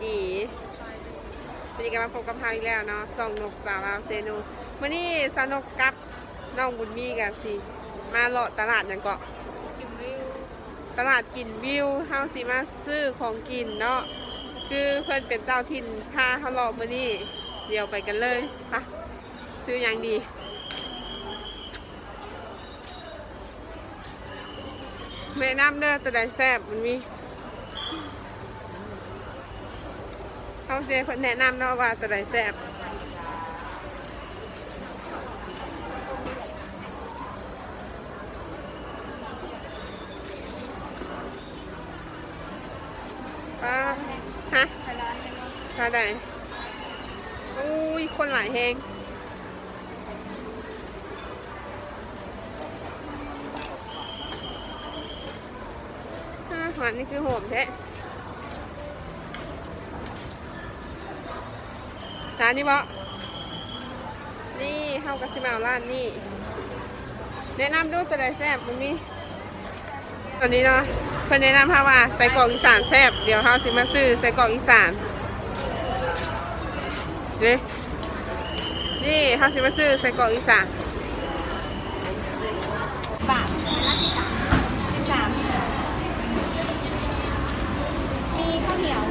ດີ ມື້ນີ້ກໍມາພົບກັບເຮົາອີກແລ້ວເນາະ ຊ່ອງນົກສາວລາວເຊໂນ. ມື້ນີ້ສາວນົກກັບນ້ອງບຸນມີກໍຊິມາເລາະຕະຫຼາດຫຍັງເກາະ ຕະຫຼາດກິນວິວ. ເຮົາຊິມາຊື້ຂອງກິນເນາະ ຄືເພິ່ນເປັນເຈົ້າຖິ່ນພາເຮົາເລາະມື້ນີ້. ດຽວໄປກັນເລີຍ ໄປ. ຊື້ຫຍັງດີ? ແນະນຳເດີ ຕົວໃດແຊບ ມັນມີ ເຮົາຊິໃຫ້ເພິ່ນແນະນຳເນາະວ່າຕົວໃດແຊບ. ປາ ຮະ ເທົ່າໃດ? ໂອ້ຍ ຄົນຫຼາຍແຮງ. ອາ ຮ້ານນີ້ຄືຫອມແທ້. ຮ້ານນີ້ບໍ? ນີ້ ເຮົາກໍຊິມາເອົາຮ້ານນີ້. ແນະນຳດູ ຕົວໃດແຊບ ມັນມີ ຕອນນີ້ເນາະ ເພິ່ນແນະນຳເຮົາວ່າໄສ້ກອກອີສານແຊບ. ດຽວເຮົາຊິມາຊື້ໄສ້ກອກອີສານເດ້. ນີ້ ເຮົາຊິມາຊື້ໄສ້ກອກອີສານ. ບາດ ສິບສາມ ສິບສາມ ມີເຂົ້າໜຽວ.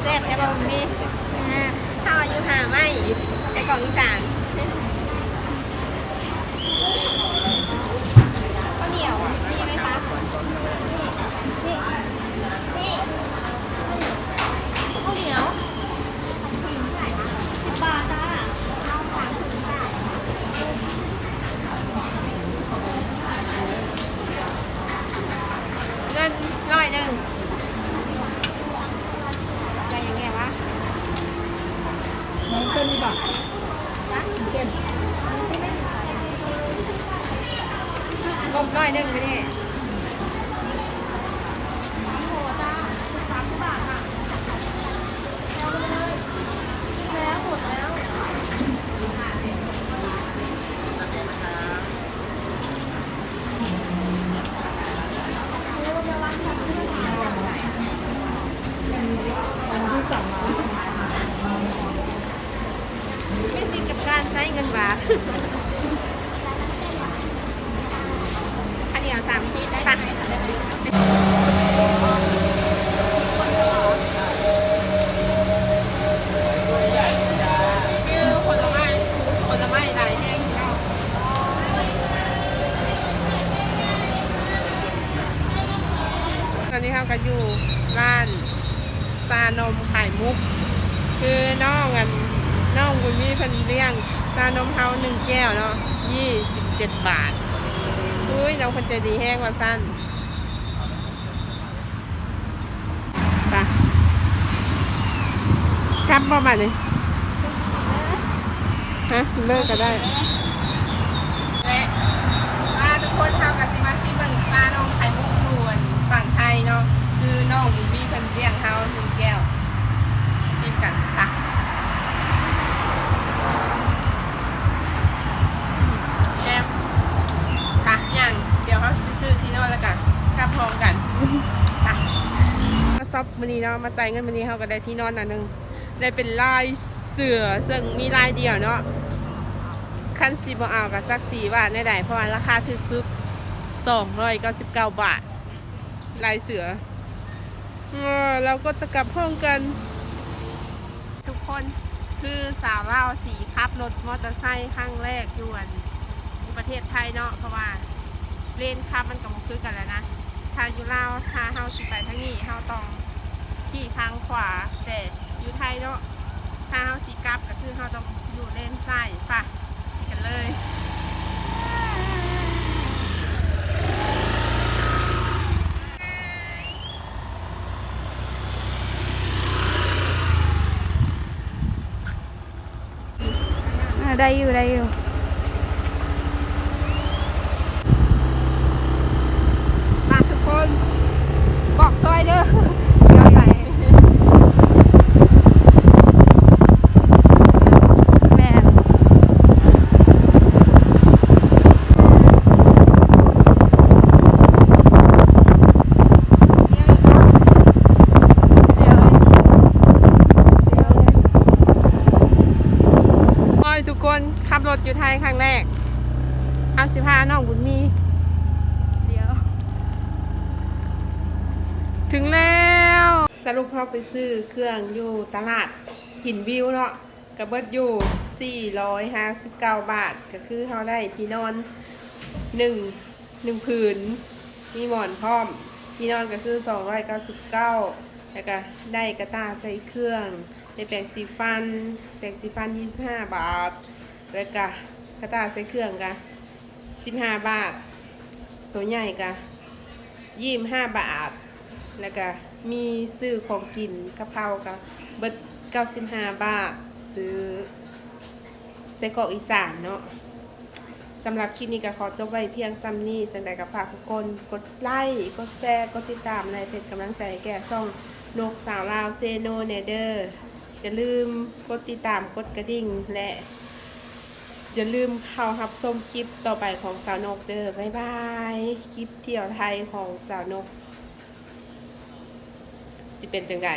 ແຊບແທ້ບໍ່? ມີ ເຮົາອາຍຸຫ້າໄມ້ ໄສ້ກອກອີສານ. ເຂົ້າໜຽວມີໄໝຄະ? ນີ້ ນີ້ ເຂົ້າໜຽວ ສິບບາດຈ້າ. ເງິນຮ້ອຍໜຶ່ງ. ໄດ້ຫຍັງແດ່ວະ? ເຕັ້ນນີ້ບໍ່? ເຕັ້ນ ກົບຮ້ອຍໜຶ່ງມື້ນີ້. ມີສິດກັບການໃຊ້ເງິນບາດ. ເຂົ້າໜຽວສາມສິບໄດ້ປະ? ຄືຜົນລະໄມ້ ຜົນລະໄມ້ຫຼາຍແຮງເນາະ. ຕອນນີ້ເຮົາກໍຢູ່ຮ້ານຊານົມໄຂ່ມຸກ ຄືນ້ອງ ອັນ ນ້ອງບຸນມີເພິ່ນລ້ຽງຊານົມເຮົາໜຶ່ງແກ້ວເນາະ ຊາວເຈັດບາດ. ອຸ້ຍ ນ້ອງເພິ່ນໃຈດີແຮງວ່າຊັ້ນ. ໄປ ກັບບໍ່ບາດນີ້? ຮະ ເລີກກໍໄດ້. ແລະ ອ່າ ທຸກຄົນ ເຮົາກໍຊິມາຊິມເບິ່ງຊານົມໄຂ່ມຸກຢູ່ຝັ່ງໄທເນາະ ຄືນ້ອງບຸນມີເພິ່ນລ້ຽງເຮົາໜຶ່ງແກ້ວ ຊິມກັນ ໄປ. ແຊບ ປະ ຍ່າງ ດຽວເຮົາຊິໄປຊື້ທີ່ນອນ ແລ້ວກະກັບພ້ອມກັນ ປະ. ມາຊັອບມື້ນີ້ເນາະ ມາຈ່າຍເງິນມື້ນີ້ ເຮົາກໍໄດ້ທີ່ນອນອັນໜຶ່ງ ໄດ້ເປັນລາຍເສືອ ເຊິ່ງມີລາຍດຽວເນາະ. ຄັນຊິບໍ່ເອົາກໍຈັກຊິວ່າແນວໃດ ເພາະວ່າລາຄາຖືກສຸດ ສອງຮ້ອຍເກົ້າສິບເກົ້າບາດ ລາຍເສືອ. ເອີ ເຮົາກໍຈະກັບຫ້ອງກັນ. ທຸກຄົນ ຄືສາວລາວຊິຂັບລົດມໍເຕີໄຊຄັ້ງແລກຢູ່ອັນ ຢູ່ປະເທດໄທເນາະ ເພາະວ່າເລນຂັບມັນກໍບໍ່ຄືກັນແລ້ວນະ. ຖ້າຢູ່ລາວ ຖ້າເຮົາຊິໄປທາງນີ້ ເຮົາຕ້ອງຂີ່ທາງຂວາ ແຕ່ຢູ່ໄທເນາະ ຖ້າເຮົາຊິກັບກໍຄືເຮົາຕ້ອງຢູ່ເລນຊ້າຍ. ໄປ ໄປກັນເລີຍ. ອ່າ ໄດ້ຢູ່ ໄດ້ຢູ່ ມາທຸກຄົນ ບອກຊ່ອຍເດີ ແມ່ນ. ເຖິງແລ້ວ ສະຫຼຸບເຮົາໄປຊື້ເຄື່ອງຢູ່ຕະຫຼາດກິນວິວເນາະ ກະເບິດຢູ່ສີ່ຮ້ອຍຫ້າສິບເກົ້າບາດ ກະຄືເຮົາໄດ້ທີ່ນອນໜຶ່ງ ໜຶ່ງຜືນ ມີໝອນພ້ອມ ທີ່ນອນກະຄືສອງຮ້ອຍເກົ້າສິບເກົ້າ ແລ້ວກະໄດ້ກະຕ່າໃສ່ເຄື່ອງ ໄດ້ແປງສີຟັນ ແປງສີຟັນຊາວຫ້າບາດ ແລ້ວກະກະຕ່າໃສ່ເຄື່ອງກະສິບຫ້າບາດ ໂຕໃຫຍ່ກະຊາວຫ້າບາດ ແລ້ວກະມີຊື້ຂອງກິນ ກະເພົາກະເບິດເກົ້າສິບຫ້າບາດ ຊື້ໄສ້ກອກອີສານເນາະ. ສຳລັບຄລິບນີ້ກະຂໍຈົບໄວ້ພຽງສ່ຳນີ້ ຈັ່ງໃດກະຝາກທຸກຄົນກົດໄລ ກົດແຊ ກົດຕິດຕາມ ແລະເປັນກຳລັງໃຈແກ່ຊ່ອງນົກສາວລາວເຊໂນແດ່ເດີ. ຢ່າລືມກົດຕິດຕາມ ກົດກະດິ່ງ ແລະຢ່າລືມເຂົ້າຮັບຊົມຄລິບຕໍ່ໄປຂອງສາວນົກເດີ. ບາຍບາຍ. ຄລິບທ່ຽວໄທຂອງສາວນົກຊິເປັນຈັ່ງໃດ?